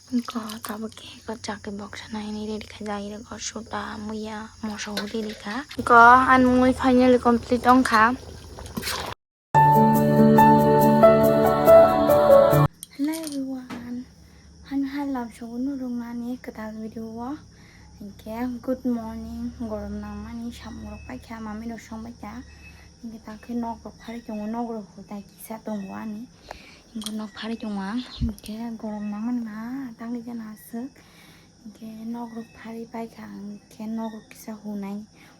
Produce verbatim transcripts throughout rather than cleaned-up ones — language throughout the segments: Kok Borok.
Ko tabuk khe ko chakri box sanai ni ready kha jai rw ko suda muya moso ready kha. Ko ani mui finally complete wng kha. Hello everyone. Han hai lam sogo nurung nani kwtal video o. Hinkhe good morning, gorom nangmani samung rok paikha, mami rok song baikha. Hinkhe takhe nok rok phari tongo, nok rok hutai kisa tongo ani. Hinkhe nok phari tongo ang, hinkhe gorom nangmani ma tangwi jana aswk. Hinkhe nok rok phari paikha ang, hinkhe nok rok kisa hunai,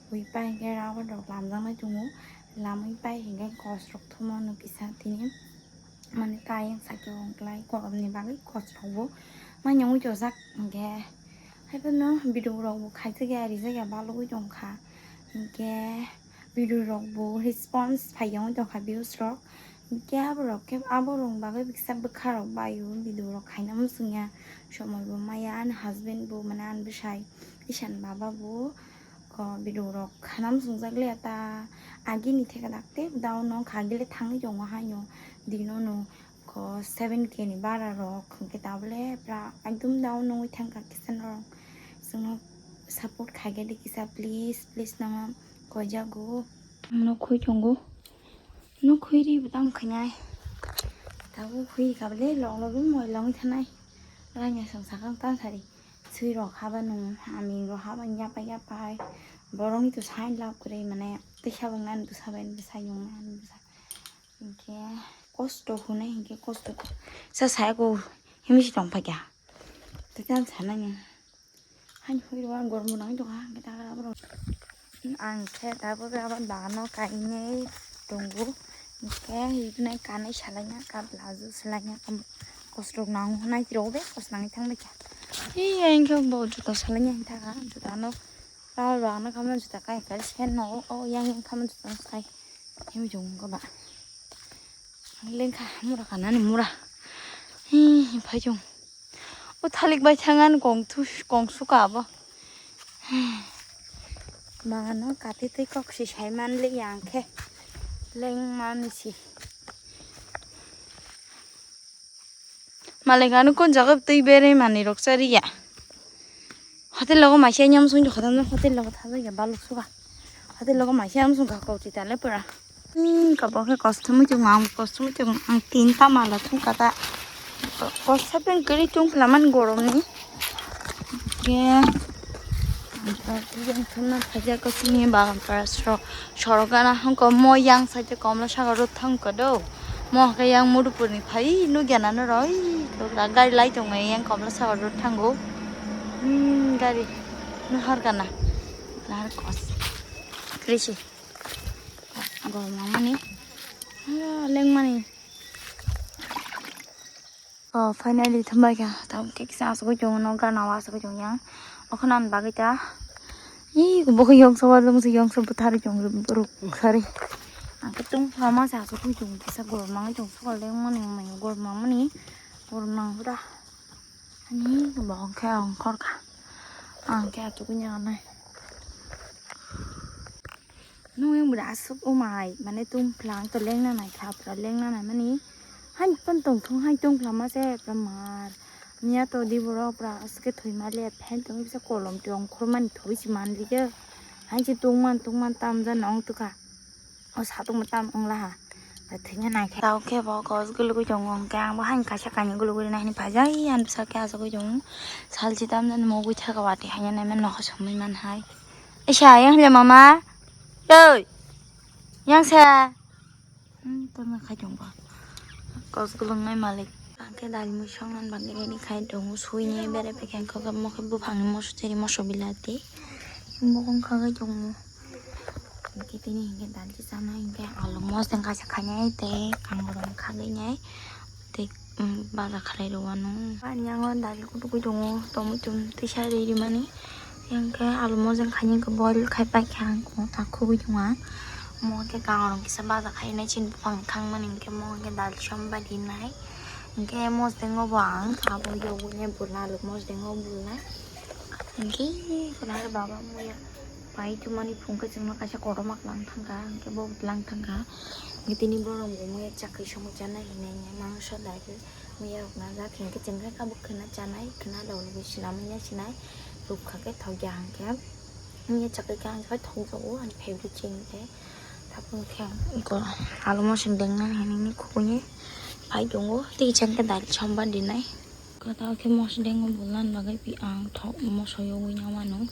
hui pai hinkhe rubber rok lamjaknai tongo, lamwi pai hinkhe kos rok thumano kisa tini. Mane ta ayang saka wng klai, koromni bagwi kosrokbo manya wngwi tongjak. Hinkhe haiphano video rokbo khaijak ya, rijak ya, balugwi tongkha. Hinkhe video rokbo response phai ya wngwi tongkha, views rok. Hinkhe aborok khe, aborok bagwi kisa bwkha rok baio video rok khaina muchung ya, somoi bo maya. Ani husband bo, mane ani bwsai, isan baba bo ko video rok khana muchungjak le ta, agini theka dakte down no kha gile thangwi tongo haino dino no ko seven K ni bara rok, hinkhe tabole pura ekdum down wngwi thangkha kisa norok. Chwngno support khaikhe de kisa, please, please, nangno koijago. Nok khui tongo, nok khui ri bo tamo khainai, tabuk khui kha bole lok lok moi longwi thanai. Ranya song sakang tan sari. Sui rok haba nung, aming rok haba yapai yapai. Borok ni to sign lab kwrwi mane tei sabang nani to sabai ni bwsai nung nani bwsai. Hinkhe kosto hwnwi hinkhe kosto sa saya ko himsi tong phai kha. Tei tan sana ni. Hani hoi rok gormo nang tong ha, hinkhe ta abo rok. Ang khe tabuk abo bagano kainwi tongo. Hinkhe hiknai kanwi salaina, kap lazu salaina, kosrok nango hwnwi tirok be kos nangwi thangbai kha. Hi, ang khe bo juta salaina hinthaka, juta no, rao rao no khamna juta kai kai se no, o yang yang khamna juta no sai. Himwi chong ko ba. Lengkha mura kanani mura. Hi, phai chong. O thalik bai thangan kong thu, kong suka abo. Mano kati tei kok si sai man le yang khe. Leng man si. Malai gano kon jaga tei bere mani rok chari ya. Hotel logo maisya nyam sung jokha dan hotel logo thaja ya baluk suka. Hotel logo maisya am sung ka kok ti tale pura. Hmm, kabo khe kosthumui tongo, ang kosthumui tongo, ang tin ta mala thung kata. Kos sapeng kwrwi tong phlaman goromni. Khe ang thumna phaijak kosini bagan para sorok gana hangko mo yang side komla sagar road thang kado. Mo khe yang Madhupurni phai nugya nano roi. Gari lai tongo yang komla sagar road thango. Hmm, gari nuhar gana. Nahar kos. Krisi. Gormamani. Ah, lengmani. Oh, finally thumbai kha. Tam khe kisa asugui tongo, no gana o asugui tongo yang. Okhon ang bagwi ta. Ih, bo yongsa wa dong si yongsa buthar jong ruk sari. Ang khe tung lama sa asugui tongo kisa gormangwi tong sokol lengmani mai gormamani. Gormang bra. Ani bo khe ang khor kha. Ang khe asugui nyanai. Nung yang bwrwi aswk o mai, mane tungphlang to lengna nai kha, pura lengna nai mani. Hain phan tong thung, hain tungphlang ma se pura mar. Miya to di borok pura aswk khe thwi ma le, phan tong bisa kolom tong khormani thwi si man li khe. Hain si tungman, tungman tam ja nong tukha. O satung ma tam wng la ha. Thwina nai khe. Tao khe bo kos gulugui tongo, hwnkhe ang bo hain kaisa kainwi gulugui rwna hinwi phaijai, ani bwsa khe asugui tongo. Salchi tam jani mugui thaka watwi haino naimani nokha songwi man hai. Esa, yang le mama. Oi. Yang sa. Hmm, tamo khai tong ba. Kos gulung nai malik. Angke dal mui song nan bagi ready khai tong sui ni bere peken ko mo ke buphang ni moso teri moso bilati. Bokong khagai tong mo. Angke tini hingke dal chi sana hingke alu mos deng kaisa khai nai te kangorong khagai nai. Te, um, baja khalai rw wano. Ani yango dal kutukui tongo, tomato tisa ri rimani. Yang khe alu mojang khaini khe boil khai pai kha ang khe ta khugui tongo ang. Mo khe kangrong kisa baja khai nai chini buphang thang mani hingkhe mo khe dal som bai rinai. Hingkhe mojdengo bo ang abo yogwi nai bulna alu mojdengo bulnai. Hingkhe kwlai baba muya pai tumani phung khe chwngno kaisa kotorma kwlang thangkha, hingkhe bo kwlang thangkha. Hingkhe tini borok bo muya chakri somoi chanai hinwi mangso dai khe. Muya rok na jak hinkhe chwng khe kabuk khwna chanai, khwna logwi sinamwi ya sinai, rukha khe thokya hinkhe. Muya chakwi khe ang thok jago, ani favorite chini khe. Tabuk khe ang ko alu mosong dengnani hinwi khukuni pai tongo, tei chwng khe dal somba dinai. Kwtal khe mosdeng o bulan bagwi pi ang thok moso yogwi nang mano.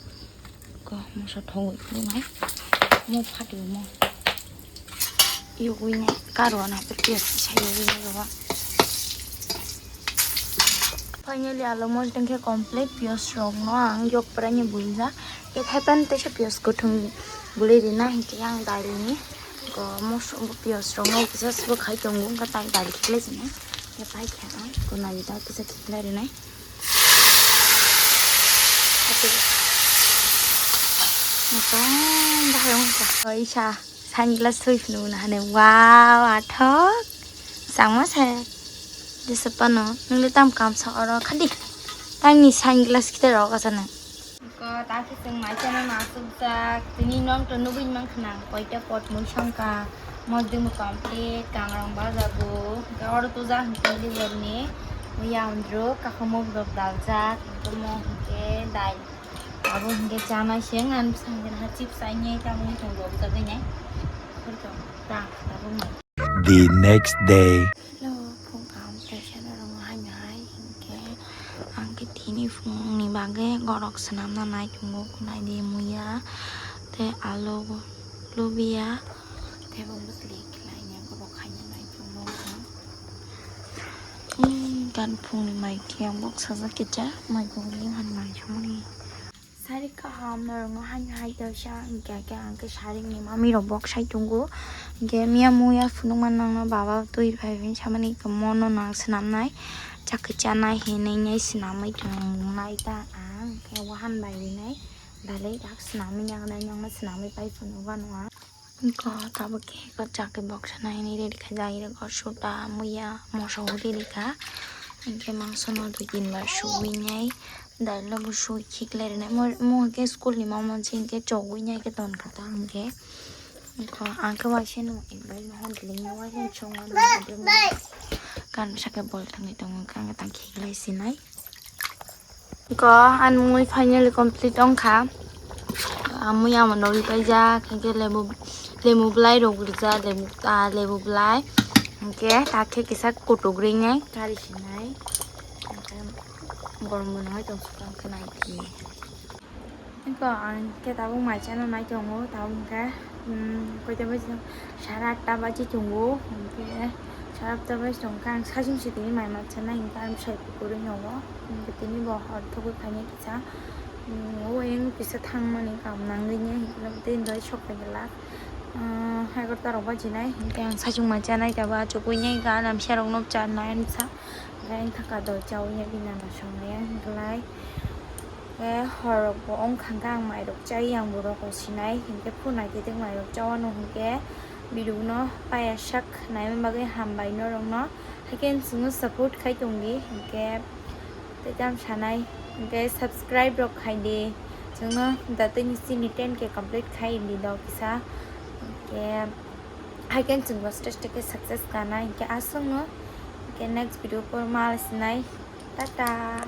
Ko moso thogwi nai. Mo phatwi mo. Yogwi nai karo na pe piyas kisa yogwi nai roba. Finally alo mosdeng khe complete, piyas rok no ang yok prai ni buljak. Kethai pan teisa piyas kuthung bwlwi rina hinkhe yang dal ni. Ko moso piyas rok no kisa se bo khai tongo, wngkha tai dal khiklai sini. Khe pai khe ang ko nai ta kisa khiklai rinai. Ate. Motong bahai wngkha. Kaisa sunglass soi phunu na hane. Wow, athok. Sama se. Desa pano. Nungli tam kam sa oro khadi. Tangni sunglass kita rok asana. Ko ta khe chwng mai chano nasukjak, tini nong to nugwi mankha nang koita pot mui songkha, mosdeng bo complete, kangrang bajago, hwnkhe oro tuja hwnkhe liver ni, mui ya hwndruk, kakhamo borok daljak, hwnkhe mo hwnkhe dai, abo hwnkhe chanai se wng, ani bwskango ha chips aini ai tamoni thong rok jagwi nai, ta abo mai. The next day. Hello, phung kaham kaisa norok hai hai hinkhe ang khe tini phungni bagwi gorok swnamna nai tongo, kunai di muya tei alu, lubia tei bo bwtwi khlaina gorok khaina nai tongo. Gan phungni mai khe ang bok sajak kisa mai khe han mai samani. Sari kaham norokno haino hai kaisa, hingke khe ang khe saringni mamirok bok sai tongo. Hingke miya muya phunukma nangno baba twi phai phai samani mono nang swnamnai, chakwi chanai hinwi nai swnamwi tongnai ta ang, hingke wahan bai rinai dalai rak swnamwi nangno swnamwi pai phunukgano ang. Ko tabuk khe ko chakwi boksa nainwi ready kha jai rwgo suda muya moso ready kha. Hinkhe mangso no dui tin bar suwi nai dailo bo suwi khiklai rwnai. Mo hinkhe school ni mama hinkhe chogwi nai khe ton kha ta hinkhe. Ko ang khe waisa no ekbar no hon tini waisa no chongma no kan bwsa khe bol thangwi tongo khe ang tang khiklai sinai. Ko ani mui finally complete wngkha. Amui amo nogwi paijak, hinkhe lebu, lemu bwlai rok rijak, lebu, ah, lebu bwlai. Hinkhe ta khe kisa kutuk rinai kari sinai. Hinkhe gormo nangwi tong sukang khe nai di. Hinkhe ang khe tabuk mai chana nai tongo, tabuk hinkhe, um, koita baji sara atta baji tongo, hinkhe sara atta baji tongkha ang sajung se tini mai ma chana hinkhe ang sai pukurui nogo, hinkhe tini bo hor thogwi khainai kisa, um, o yang kisa thangmani kam nangwi ya hinkhe tini doi sok pai glak, um, egarota rok bajinai hinkhe ang sajung mai chanai tabuk achukgwi ya hinkhe anam serok no chanai ansa, hinkhe ang thaka doi chaui ya bini anam songnai ya hinkhe lai. Khe horrok bo wngkha khe ang mairok chai yang borok rok sinai hinkhe phunai khe tei mairok chawano hinkhe video no paya sak naima bagwi hambai norok no, haikhe chwngno support khai tongdi hinkhe tei tam sanai hinkhe subscribe rok khaidi chwngno datini chini ten K complete khai di do kisa hinkhe haikhe chwngbo stage khe success kana hinkhe aswkno hinkhe next video por mal sinai tata.